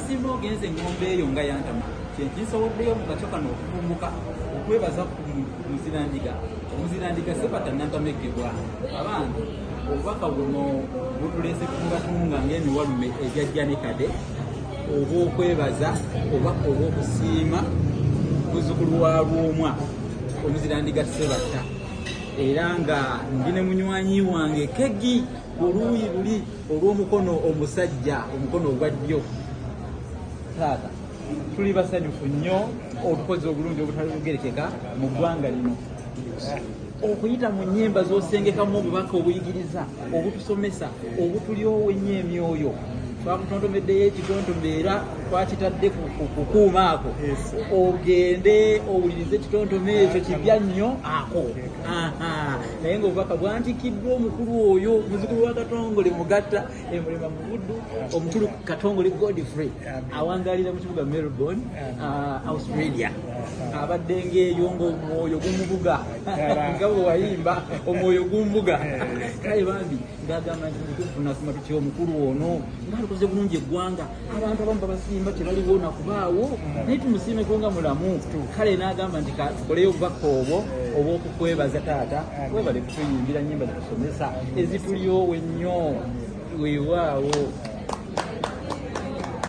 Nasimba ogenze engombe eyo nga yantama. Kyenkinsoboddeyo mu kakyo kano okuvumbuka okwebaza ku muzirandiga. Omuzirandiga Sebatta Nantameggebwa. Abange, obubaka buno butuleese tungatunga ng'emiwalume egyajja ne kade obw'okwebaza oba obw'okusiima muzzukulu wa Lwomwa omuzirandiga Sebatta. Era nga ndi ne munywanyi wange Kegi ku luuyi luli olw'omukono omusajja, omukono ogwa ddyo. Taata, tuli basanyufu nnyo otukoze obulungi obutalugerekeka mu ggwanga lino okuyita mu nnyimba z'osengekamu obubaka obuyigiriza, obutusomesa, obutulyowa ennyo emyoyo. Twakutontomeddeyo ekitontome era twakitadde ku kuuma ako, ogende owulirize ekitontome ekyo, kipya nnyo ako, naye ng'obubaka bwantikiddwa omukulu oyo, muzukulu wa Katongole Mugatta Emulema mu Buddu, omukulu Katongole Godfrey, awangalira mu kibuga Melbourne, Australia. Abadde ng'eyo ng'omwoyo gumubuga nga bwe wayimba omwoyo gumbuga. Kale bambi ng'agamba nti mutuufu nasoma tutya omukulu ono ng'alikoze bulungi eggwanga, abantu abamu babasimba tebaliwo nakubaawo, naye tumusiimeko nga mulamu. Kale n'agamba nti tukoleyo obubaka obwo obw'okukwebaza. Taata, webale kutuyimbira nnyimba zitusomesa ezitulyowa ennyo. Weewaawo.